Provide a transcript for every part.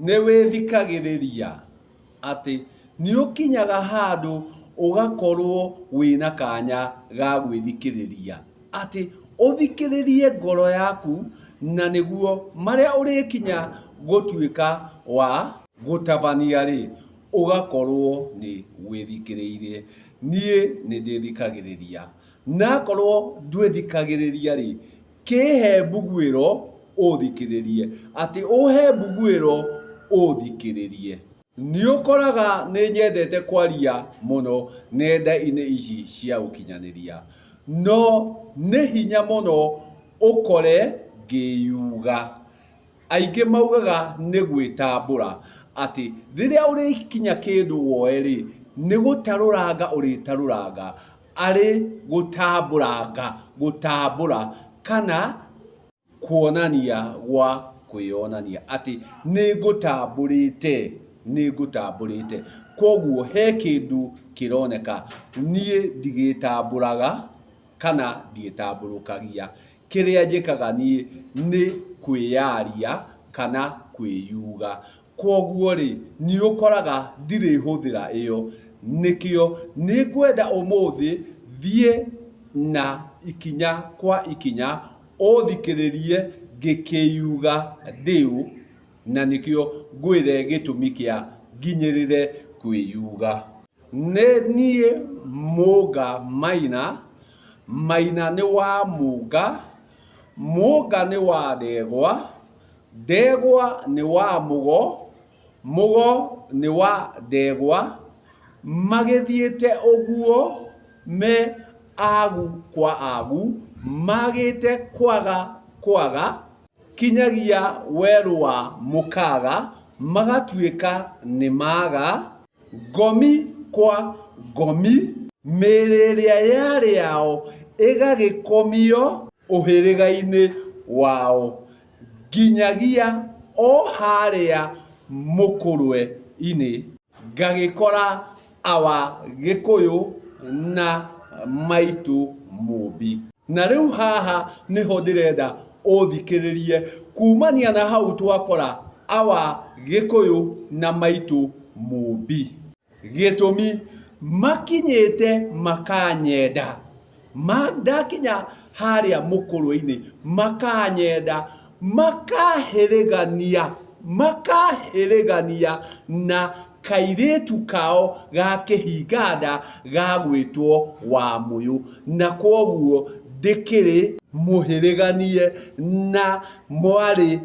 Nĩ wĩthikagĩrĩria? Atĩ nĩ ũkinyaga handũ ũgakorwo wĩna kanya ga gwĩthikĩrĩria. Atĩ ũthikĩrĩrie ngoro yaku na nĩguo marĩa ũrĩkinya gũtuĩka wa gũtabania rĩ, ũgakorwo nĩ wĩthikĩrĩirie. Niĩ nĩ ndĩthikagĩrĩria. Na akorwo ndwĩthikagĩrĩria rĩ, kĩhe mbuguĩro ũthikĩrĩrie. Atĩ ũhe mbuguĩro ũthikĩrĩrie. Nĩ ũkoraga nĩ nyendete kwaria mũno nenda-inĩ ici cia ũkinyanĩria, no nĩ hinya mũno ũkore ngĩyuga. Aingĩ maugaga nĩ gwĩtambũra, atĩ rĩrĩa ũrĩkinya kĩndũ woe rĩ, nĩ gũtarũranga ũrĩtarũranga, arĩ gũtambũranga, gũtambũra kana kuonania gwa kwĩyonania atĩ nĩ ngũtambũrĩte, nĩ ngũtambũrĩte. Kwoguo he kĩndũ kĩroneka. Niĩ ndigĩtambũraga kana ndiĩtambũrũkagia. Kĩrĩa njĩkaga niĩ nĩ kwĩyaria kana kwĩyuga. Kwoguo rĩ, nĩ ũkoraga ndirĩ hũthĩra ĩyo. Nĩkĩo nĩ ngwenda ũmũthĩ thiĩ na ikinya kwa ikinya ũthikĩrĩrie ngĩkĩyuga ndĩũ, na nĩkĩo ngwĩre gĩtũmi kĩa nginyĩrĩre kwĩyuga. Nĩ niĩ Mũnga Maina, Maina nĩ wa Mũnga, Mũnga nĩ wa Ndegwa, Ndegwa nĩ wa Mũgo, Mũgo nĩ wa Ndegwa, magĩthiĩte ũguo me agu kwa agu, magĩte kwaga kwaga, kinyagia werũ wa mũkaga, magatuĩka nĩ maga, ngomi kwa ngomi, mĩĩrĩ ĩrĩa yarĩ yao ĩgagĩkomio ũhĩrĩga-inĩ wao, nginyagia o harĩa mũkũrwe-inĩ, ngagĩkora awa Gĩkũyũ na maitũ Mũmbi. Na rĩu haha nĩho ndĩrenda ũthikĩrĩrie kumania na hau twakora awa Gĩkũyũ na maitũ Mũmbi. Gĩtũmi makinyĩte makanyenda. Ndakinya harĩa mũkũrwe-inĩ makanyenda, makahĩrĩgania, makahĩrĩgania na kairĩtu kao ga kĩhinganda ga gwĩtwo Wamũyũ. Na kwoguo ndĩkĩrĩ mũhĩrĩganie na mwarĩ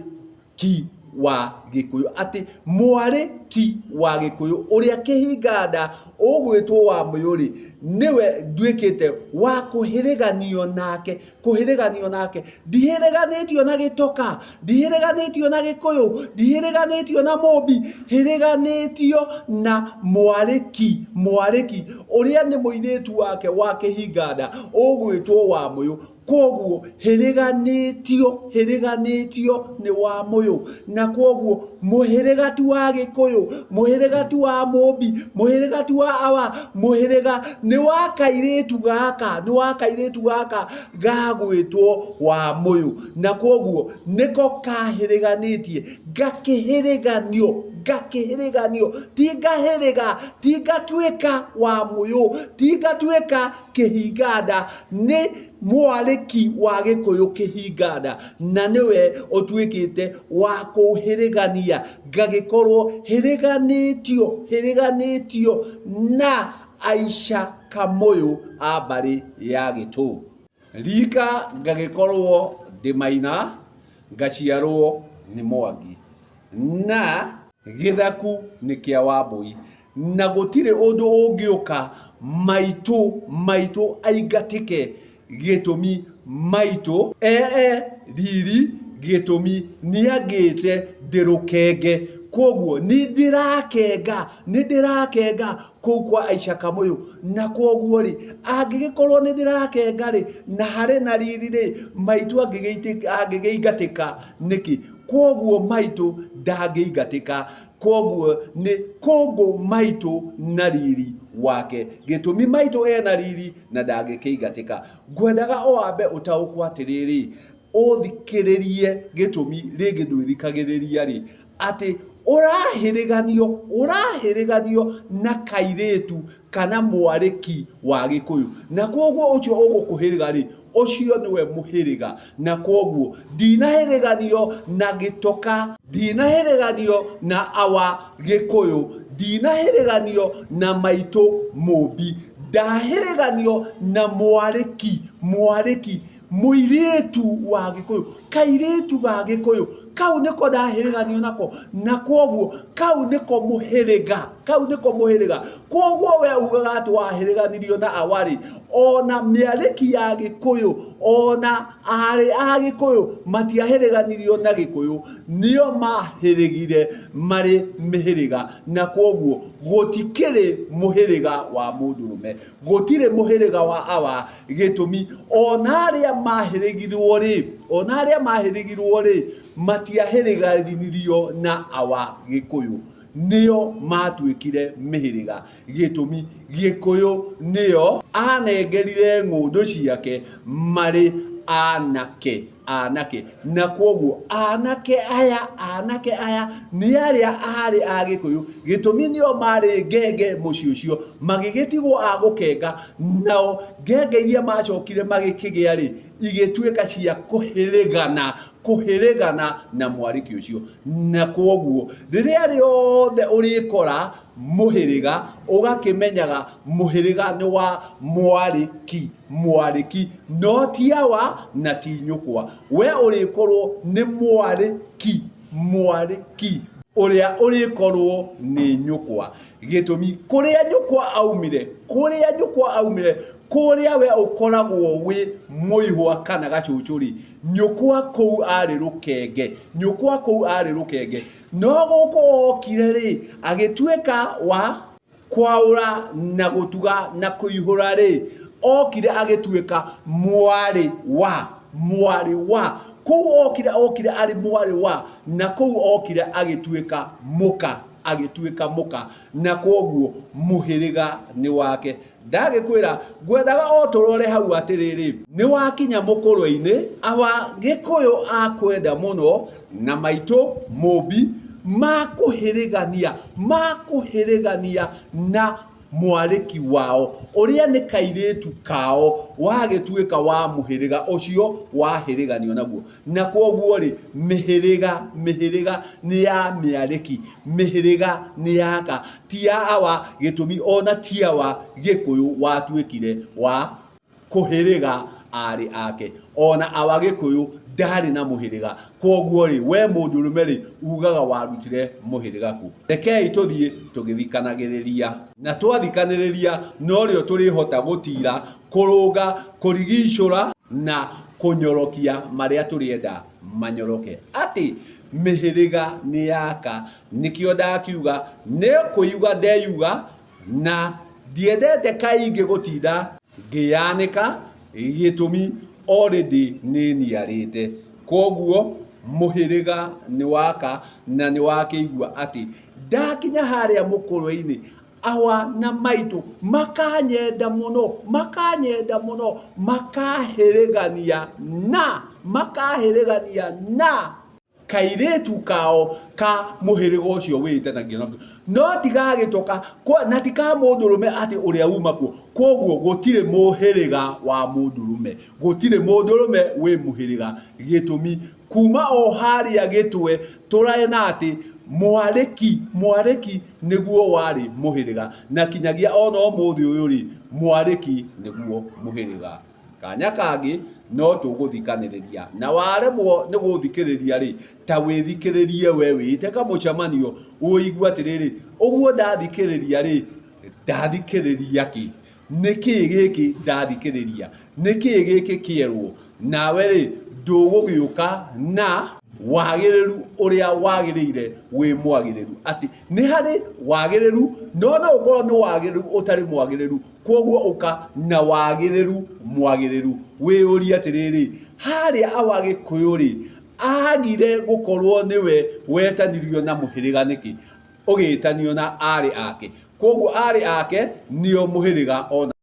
ki wa Gĩkũyũ, atĩ mwarĩ ki wa Gĩkũyũ ũrĩa kĩhinganda ũgwĩtwo wa Mũyũ-rĩ, nĩwe nduĩkĩte wa kũhĩrĩganio nake, kũhĩrĩganio nake. Ndihĩrĩganĩtio na gĩtoka, ndihĩrĩganĩtio na Gĩkũyũ, ndihĩrĩganĩtio na Mũmbi, hĩrĩganĩtio na mwarĩ ki, mwarĩ ki ũrĩa nĩ mũirĩtu wake wa kĩhinganda ũgwĩtwo wa Mũyũ. Kwoguo hĩrĩganĩtio, hĩrĩganĩtio nĩ wa Mũyũ. Na kwoguo mũhĩrĩga ti wa Gĩkũyũ, mũhĩrĩga ti wa Mũmbi, mũhĩrĩga ti wa awa, mũhĩrĩga nĩ wa kairĩtu gaka, nĩ wa kairĩtu gaka gagwĩtwo wa Mũyũ. Na kwoguo nĩko kahĩrĩganĩtie, ngakĩhĩrĩganio, ngakĩhĩrĩganio, ti ngahĩrĩga, ti ngatuĩka wa Mũyũ, ti ngatuĩka kĩhinganda nĩ mwarĩki wa Gĩkũyũ kĩhinganda na nĩwe ũtuĩkĩte wa kũhĩrĩgania ngagĩkorwo hĩrĩganĩtio hĩrĩganĩtio na Aisha Kamũyũ a mbarĩ ya Gĩtũ. Rika ngagĩkorwo ndĩ Maina ngaciarwo nĩ Mwangi na gĩthaku nĩ kĩa Wambũi na gũtirĩ ũndũ ũngĩũka maitũ maitũ aingatĩke gĩtũmi maitũ ee riri gĩtũmi nĩangĩte ndĩ rũkenge kwoguo nĩ ndĩrakenga nĩ ndĩrakenga kũu kwa Aisha Kamũyũ na kwoguo rĩ angĩgĩkorwo nĩ ndĩrakenga rĩ na harĩ na riri rĩ maitũ angĩgĩingatĩka nĩkĩ kwoguo maitũ ndangĩingatĩka Kwoguo nĩ kũngũ maitũ na riri wake. Gĩtũmi maitũ ena riri na ndangĩkĩingatĩka. Ngwendaga o wambe ũtaũkwo atĩrĩrĩ, ũthikĩrĩrie gĩtũmi rĩngĩ ndwĩthikagĩrĩria rĩ, atĩ Ũrahĩrĩganio, ũrahĩrĩganio na kairĩtu kana mwarĩki wa Gĩkũyũ. Na kwoguo ũcio ũgũkũhĩrĩga rĩ, ũcio nĩwe mũhĩrĩga. Na kwoguo ndinahĩrĩganio na gĩtoka, ndinahĩrĩganio na awa Gĩkũyũ, ndinahĩrĩganio na maitũ Mũmbi, ndahĩrĩganio na mwarĩki, mwarĩki mũirĩtu wa Gĩkũyũ, kairĩtu ga Gĩkũyũ, kau nĩko ndahĩrĩganio nako, na kwoguo kau nĩko mũhĩrĩga, kau nĩko mũhĩrĩga. Kwoguo we ugaga atĩ wahĩrĩganirio na awa-rĩ, ona mĩarĩki ya Gĩkũyũ, ona aarĩ a Gĩkũyũ matiahĩrĩganirio na Gĩkũyũ, nĩo mahĩrĩgire marĩ mĩhĩrĩga, na kwoguo gũtikĩrĩ mũhĩrĩga wa mũndũrũme, gũtirĩ mũhĩrĩga wa awa. Gĩtũmi, ona arĩa mahĩrĩgirwo-rĩ, ona arĩa mahĩrĩgirwo-rĩ, matiahĩrĩganirio na awa Gĩkũyũ, nĩo matuĩkire mĩhĩrĩga. Gĩtũmi, Gĩkũyũ nĩo anengerire ng'ũndũ ciake marĩ anake, anake. Na kwoguo anake aya, anake aya nĩ arĩa aarĩ a Gĩkũyũ, gĩtũmi nĩo marĩ ngenge mũciĩ ũcio, magĩgĩtigwo a gũkenga, nao ngenge iria macokire magĩkĩgĩa rĩ, igĩtuĩka cia kũhĩrĩgana, kũhĩrĩgana na mwarĩki ũcio. Na kwoguo rĩrĩa rĩothe ũrĩkora mũhĩrĩga, ũgakĩmenyaga mũhĩrĩga nĩ wa mwarĩki, mwarĩki, no ti awa na ti nyũkwa. We ũrĩkorwo nĩ mwarĩki, mwarĩki ũrĩa ũrĩkorwo nĩ nyũkwa. Gĩtũmi, kũrĩa nyũkwa aumire, kũrĩa nyũkwa aumire, kũrĩa we ũkoragwo wĩ mũihwa kana gacũcũ-rĩ, nyũkwa kũu arĩ rũkenge, nyũkwa kũu arĩ rũkenge. No gũkũ okire-rĩ, agĩtuĩka wa kwaũra na gũtuga na kũihũra-rĩ, okire agĩtuĩka mwarĩ wa, mwarĩ wa. Kũu okire, okire arĩ mwarĩ wa, na kũu okire agĩtuĩka mũka, agĩtuĩka mũka. Na kwoguo mũhĩrĩga nĩ wake. Ndagĩkwĩra, ngwendaga o tũrore hau atĩrĩrĩ, nĩ wakinya mũkũrwe-inĩ, awa Gĩkũyũ akwenda mũno, na maitũ Mũmbi, makũhĩrĩgania, makũhĩrĩgania na mwarĩki wao, ũrĩa nĩ kairĩtu kao, wagĩtuĩka wa mũhĩrĩga ũcio wahĩrĩganio naguo. Na kwoguo-rĩ, mĩhĩrĩga, mĩhĩrĩga nĩ ya mĩarĩki, mĩhĩrĩga nĩ yaka, ti ya awa, gĩtũmi ona ti awa Gĩkũyũ watuĩkire wa kũhĩrĩga arĩ ake. Ona awa Gĩkũyũ ndarĩ na mũhĩrĩga. Kwoguo-rĩ, we mũndũrũme-rĩ, ugaga warutire mũhĩrĩga kũ? Rekei tũthiĩ tũgĩthikanagĩrĩria. Na twathikanĩrĩria norĩo tũrĩhota gũtira, kũrũnga, kũrigicũra na kũnyorokia marĩa tũrĩenda manyoroke. Atĩ mĩhĩrĩga nĩ yaka. Nĩkĩo ndakiuga nĩ kwĩyuga ndeyuga na ndiendete kaingĩ gũtinda ngĩyanĩka gĩtũmi already nĩ niarĩte. Kwoguo mũhĩrĩga nĩ waka na nĩ wakĩigua atĩ ndakinya harĩa mũkũrwe-inĩ awa na maitũ makanyenda mũno, makanyenda mũno, makahĩrĩgania na, makahĩrĩgania na kairĩtu kao ka mũhĩrĩga ũcio wĩtanagio nakĩo, no ti ga gĩtoka na ti ka mũndũrũme atĩ ũrĩa uma kuo. Kwoguo gũtirĩ mũhĩrĩga wa mũndũrũme, gũtirĩ mũndũrũme wĩ mũhĩrĩga. Gĩtũmi, kuma o harĩa gĩtwe tũrena atĩ mwarĩki, mwarĩki nĩguo warĩ mũhĩrĩga, na kinyagia ona ũmũthĩ ũyũ rĩ, mwarĩki nĩguo mũhĩrĩga. Kanya kangĩ no tũgũthikanĩrĩria, na waremwo nĩ gũthikĩrĩria rĩ, ta wĩthikĩrĩrie we wĩte kamũcemanio ũigue atĩrĩrĩ, ũguo ndathikĩrĩria rĩ, ndathikĩrĩria kĩ? Nĩ kĩĩ gĩkĩ ndathikĩrĩria? Nĩ kĩĩ gĩkĩ kĩerwo? Nawe rĩ, ndũgũgĩũka na wagĩrĩru ũrĩa wagĩrĩire wĩ mwagĩrĩru. Atĩ nĩ harĩ wagĩrĩru, no no ũkorwo nĩ wagĩrĩru ũtarĩ mwagĩrĩru. Kwoguo ũka na wagĩrĩru mwagĩrĩru. Wĩyũrie atĩrĩrĩ, harĩa awa Gĩkũyũ rĩ, agire gũkorwo nĩwe wetanirio na mũhĩrĩga nĩkĩ? Ũgĩtanio na arĩ ake. Kwoguo arĩ ake nĩo mũhĩrĩga ona.